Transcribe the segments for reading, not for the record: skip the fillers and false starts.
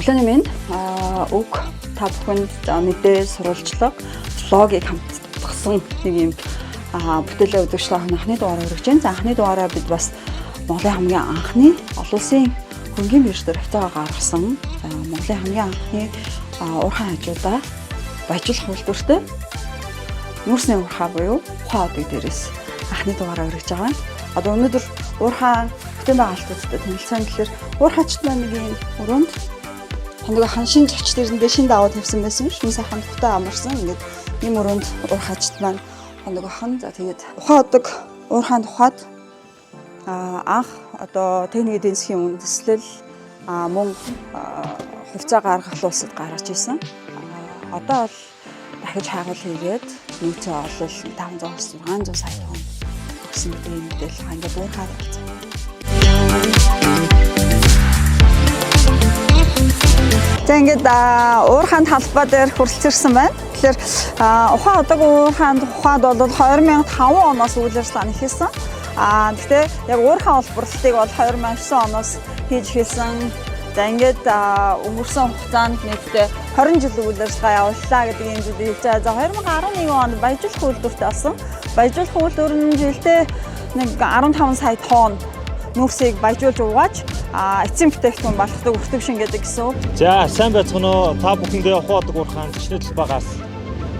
Өглөөний мэнд үг та бүхэнд мэдээ сурвалжлага влогийг хамтдагсан нэг юм бүтээлээ үзэгч та анхны дугаараа хүргэж байна. За анхны дугаараа бид бас Монголын хамгийн анхны олон улсын хөрөнгийн бирж дээр хавцаагаа гаргасан. За Монголын хамгийн анхны уурхайн хажуудаа баяжуулах үйлдвэртэй нүүрсний уурхай буюу ухаан одыг дээрээс анхны дугаараа хүргэж байгаа. Одоо өнөөдөр уурхайн бүтэн байгуулалтуудтай танилцсан гэхээр уурхайчд маань нэг юм өрөөнд хоног ханшин зоч дэрэндээ шин даваа тавьсан байсан. Шин сайхан тухтай амарсан. Ингээд ийм өрөөнд уурхайчд маань хоног охин. За тэгээд ухаан одог уурхайн тухайд анх одоо техник эдийн засгийн үндэслэл мөн хувьцаа гаргах улсад гаргаж исэн. Одоо бол дахиж хайгуул хийгээд нөөцөө олол 500 600 сая тонн гэсэн гэдэг юм мэдээлэл ингээд уурхаар болсон. За ингээд уурхайн талбай дээр хүрэлцэрсэн байна. Тэгэхээр ухаан одог уурхайн тухайд бол 2005 оноос үйл ажиллагаа нь эхэлсэн. Гэхдээ яг уурхайн олборлолтыг бол 2009 оноос хийж эхэлсэн. За ингээд өнгөрсөн хугацаанд нийтдээ 20 жил үйл ажиллагаа явууллаа гэдэг юм зүйлийг хэлж байгаа. За 2011 онд баяжуулах үйлдвэрт болсон. Баяжуулах үйлдвэр нь жилдээ нэг 15 сая тонн нүүрсийг баяжуулж угааж эцсийн бүтээгдэхүүн болгодог өртөг шин гэдэг гэсэн үг. За сайн байцгаана уу. Та бүхэндээ ухаан одог уурхайн зочны талбайгаас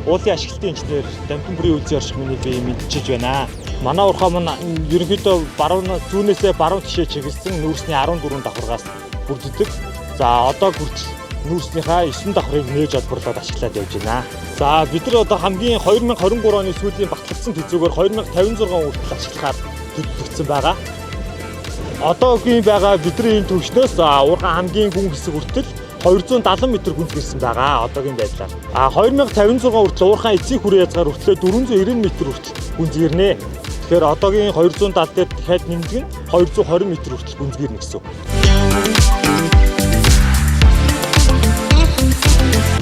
уулын ашиглалтын инженер Дамтан бүрийн үйлзийн орших миний бие мэдчилж байна. Манай уурхай маань ерөнхийдөө баруун зүүнээсээ баруун тишээ чиглэсэн нүүрсний 14 давхаргаас бүрддэг. За одоо хүртэл нүүрснийхаа 9 давхрыг нээж олборлоод ашиглаад явж байна. За бид нар одоо хамгийн 2023 оны сүүлийн батлагдсан төзөөгөөр 2056 хүртэл ашиглахаар төлөвлөгдсөн байгаа. Одоогийн байгаа бидний энэ төвшнөөс уурхай хамгийн гүн хэсэг хүртэл 270 м гүнзгийрсэн байгаа одоогийн байдлаар. 2056 хүртэл уурхай эцсийн хүрээ язгаар хүртлээ 490 м хүртэл гүнзгийрнэ. Тэгэхээр одоогийн 270 дээр дахиад нэмдэг нь 220 м хүртэл гүнзгийрнэ гэсэн үг.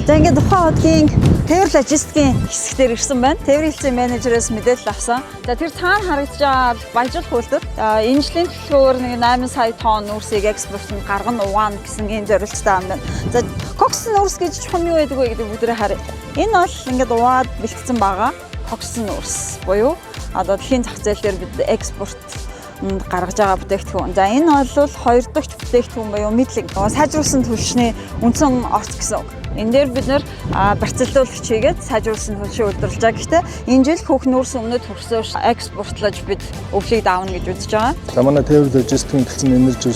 За ингээд ухаан одгийн тээвэр логистикийн хэсэг дээр ирсэн байна. Тээврийн хэлцээний менежерээс мэдээлэл авсан. За тэр цаана харагдаж байгаа баяжуулах үйлдвэр энэ жилийн төлөвлөгөөр нэг 8 сая тонн нүүрсийг экспортод гаргана угаана гэсэн ийм зорилттой юм байна. За кокс нүүрс гэж чухам юу байдаг вэ гэдэг бүгдээ харъя. Энэ бол ингээд угаад бэлтгэсэн байгаа кокс нүүрс буюу одоо дэлхийн зах зээл дээр бид экспорт гаргаж байгаа бүтээгдэхүүн. За энэ бол хоёр дахь бүтээгдэхүүн буюу мэдлэг. Сайжруулсан түлшний үндсэн орц гэсэн үг. Энэ дээр бид нэр барьцалдуулагч хийгээд сайжруулсан түлшийг үйлдвэрлэж байгаа. Гэхдээ энэ жил хөх нүүрс өмнөд хөрсөөш экспортлож бид өвлийг давна гэж үзэж байгаа. За манай тээвэр логистикийн хэлцэн Energy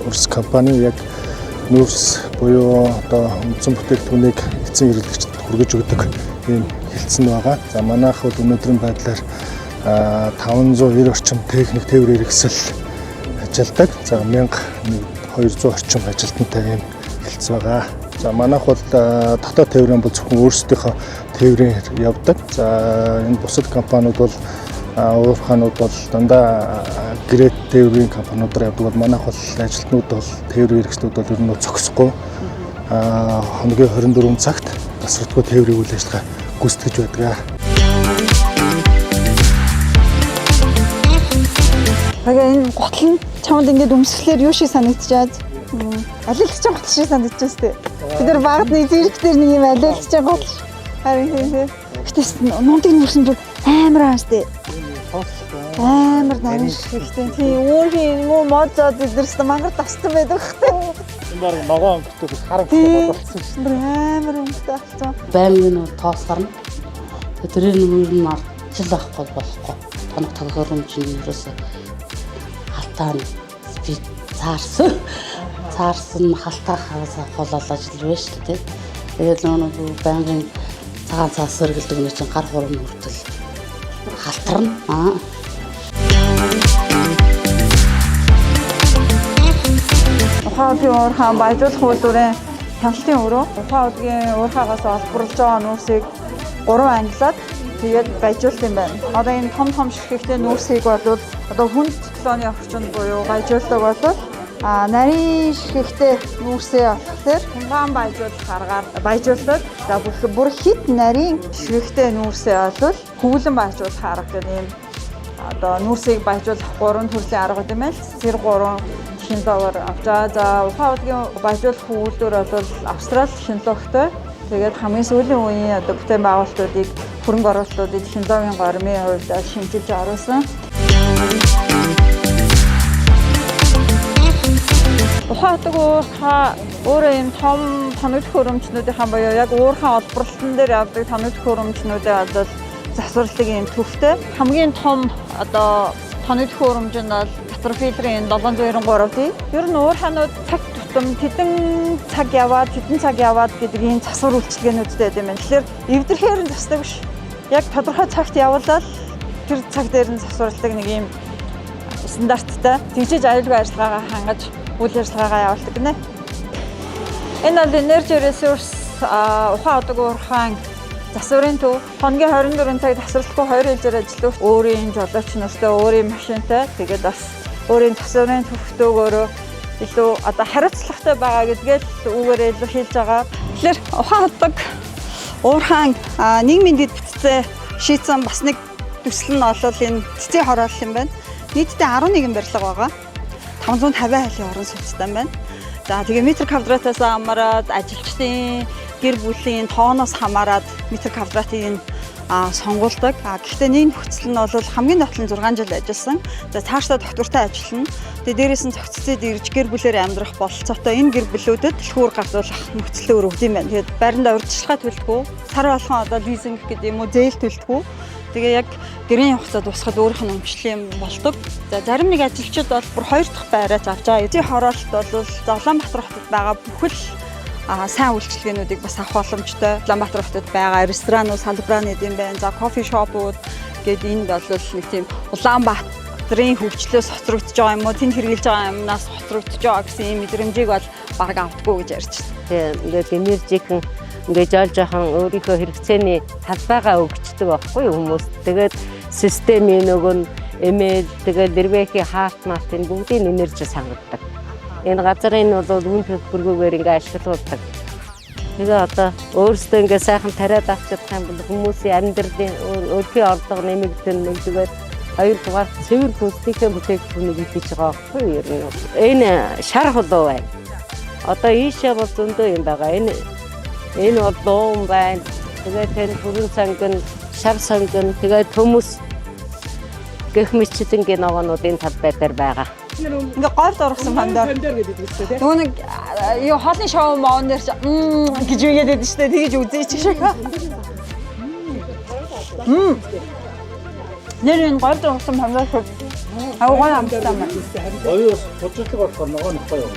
Urs компани яг нүүрс буюу одоо үндсэн бүтээгдэхүүнийг эцсийн хэрэглэгчдэд хүргэж өгдөг ийм хэлцэн байгаа. За манайх бол өнөөдрийн байдлаар 590 орчим техник тээврийн хэрэгсэл ажилладаг. За 1200 орчим ажилтнтай ийм хэлц байгаа. За манайх бол дотоод тээврийн бол зөвхөн өөрсдийнхөө тээврийн явдаг. За энэ бусад компаниуд бол уурхаанууд бол дандаа грэт тээврийн компаниудаар явдаг бол манайх бол ажилтнууд бол тээврийн хэрэгслүүд бол ер нь зогсохгүй хоногийн 24 цагт тасралтгүй тээврийн үйл ажиллагаа гүйцэтгэж байдаг. Тэгээ энэ гутал нь чамд ингээд өмсгөлээр юу шиг санагдчихад? Алийлгчийн гутал шиг санагдчихсан шүү дээ. Бид нар багад нэг зэрэг дээр нэг юм алийлгчийн гутал. Харин тийм тийм. Гэтэ нунтыг нүрсэн бүр амар аа шүү дээ. Амар нарийн шигтэй. Тийм өөрхийн юм уу мод зод эдэрсэн мангар тассан байдаг хөөхтэй. Энэ баг ногоон өнгөтэй бас хар өнгөтэй болсон шүү. Бүр амар өнгөтэй болсон. Байнгын нөр тоос гарна. Тэрийг нөр нь ардчил авахгүй болохгүй. Тоног тохиромж нь ерөөсө халтаа нь би цаарсан. Цаарсан халтаа хаваас авахулаад ажиллаж байна шүү дээ. Тэгээд нөгөө байнгын цагаан цаас сэргэлдэг нэг чинь гар хурам хүртэл халтарна. Ухаан удгийн уурхайн баяжуулах үйлдвэрийн хяналтын өрөө. Ухаан удгийн уурхаагаас олборлож байгаа нүүрсийг 3 ангилаад тэгээд баяжуулт юм байна. Одоо энэ том том ширхэгтэй нүүрсийг бол одоо хүнд циклоны орчинд буюу баяжуулдаг бол нарийн ширхэгтэй нүүрсээ болохоор хунгаан баяжуулах аргаар баяжуулдаг. За бүр хит нарийн ширхэгтэй нүүрсээ бол хөвлөн баяжуулах арга гэдэг ийм одоо нүүрсийг баяжуулах гурван төрлийн арга юм байна. Сэр гурван технологиор авч байгаа. За, Ухаан одгийн баяжуулах үйлдвэр бол Австрали технологитой. Тэгээд хамгийн сүүлийн үеийн одоо бүтээн байгуулалтуудыг, хөрөнгө оруулалтуудыг технологийн горимын хувьд шинжилж оруулсан. Ухаан удаг уурхаа өөрөө ийм том тоног төхөөрөмжнүүдийнхаа буюу яг уурхаан олборлолтон дээр явдаг тоног төхөөрөмжнүүдээ бол засварладаг ийм төвтэй. Хамгийн том одоо тоног төхөөрөмж нь бол Caterpillar-ын 793 D. Ер нь уурхаанууд цаг тутам тэдэн цаг яваад тэдэн цаг яваад гэдэг ийм засвар үйлчилгээнүүдтэй байд юм байна. Тэгэхээр эвдэрхээр нь засдаг биш. Яг тодорхой цагт явуулаад тэр цаг дээр нь засварладаг нэг ийм стандарттай. Тэгжиж аюулгүй ажиллагаагаа хангаж үйл ажиллагаагаа явуулдаг гинэ. Энэ бол Energy Resource Ухаан удаг уурхаан засварын төв. Хоногийн 24 цаг тасралтгүй хоёр хэлээр ажиллах, өөрийн жолооч нартай, өөрийн машинтай, тэгээд бас өөрийн засварын төвхтөөгөөрөө илүү одоо хариуцлагатай байгаа гэдгээ л үүгээрээ илэрхийлж байгаа. Тэгэхээр Ухаан удаг уурхаан нийгмийн дэд бүтцээ шийдсэн бас нэг төсөл нь бол энэ цэцэн хороолол юм байна. Нийтдээ 11 барилга байгаа. 550 айлын орон сууцтай байна. За, тэгээ метр квадратаас хамаарат, ажилчдын гэр бүлийн тооноос хамаарат метр квадратыг сонгуулдаг. А гэхдээ нэг нөхцөл нь бол хамгийн доод нь 6 жил ажилласан. За, цаашдаа тогтвортой ажиллана. Тэгээ дээрээс нь цогццээд ирж гэр бүлээр амьдрах бололцоотой энэ гэр бүлүүдэд түлхүүр гардуулах нөхцөлөө өргөд юм байна. Тэгээд байрандаа урьдчилгаа төлдөггүй. Сар болгон одоо лизинг гэдэг юм уу, зээл төлдөггүй. Тэгээ яг гэрийн хугацаа дуусахад өөрийнх нь өмчлөлийн юм болдог. За, зарим нэг ажилчид бол бүр хоёр дахь байраач авч байгаа. Эзэн хороолт бол за Улаанбаатар хотод байгаа бүхэл сайн үйлчилгээнүүдийг бас авах боломжтой. Улаанбаатар хотод байгаа ресторанууд, салбрааны юм байна. За, coffee shop ууд гээд энд бол нэг тийм Улаанбаатарын хөгжлөөс хоцрогдож байгаа юм уу, тэнд хэрэгжилж байгаа юмнаас хоцрогдож байгаа гэсэн ийм мэдрэмжийг бол баг авдаггүй гэж ярьж байна. Тийм, ингээд энержихэн ингээд жол жоохон өөрийнхөө хэрэгцээний талбайгаа өгчдөг байхгүй юу хүмүүс. Тэгээд системийн нөгөө нь эмээл, тэгээд нэрвэхийн хаалт малт, энэ бүгдийн энержи сангаддаг. Энэ газрын бол үн төлбөргүйгээр ингээд ашиглуулдаг. Тэгээ одоо өөрсдөө ингээд сайхан тариад авч чадах юм бол хүмүүсийн амьдралын өөрхийн орлого нэмэгдэн, нэгдүгээр, хоёрдугаар цэвэр хүнснийхээ бүтээгдэхүүнийг хийж байгаа байхгүй юу ер нь. Энэ шар хулуу байна. Одоо ийшээ бол зөндөө юм байгаа. Энэ бол луун байна. Тэгээд тань бүрэн сонгон, шар сонгон, тэгээд төмөс гэх мэтчилэнгийн ногоонууд энэ талбай дээр байгаа. Ингээ говьд орсон помидор. Помидор гэдэг үстэй тий. Нөгөө нэг юу хоолны шоу моон дээр чи гэж үгээд байдаг шүү дээ. Тэгэж үзье чи шиг. Мм. Нэр энэ говьд орсон помидор шиг. Аягүй гоё амттай юм байна. Гоё хожиглог болохоор ногоо нөхгүй юу.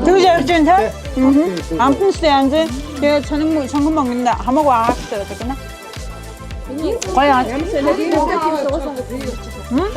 Тэгж ярьж байна те. Амт нь ч янз. Тэгээд сонин сонгон монгонд хамаагүй агаартай байдаг гинэ. Гоё амт. Ямар ч юм уу?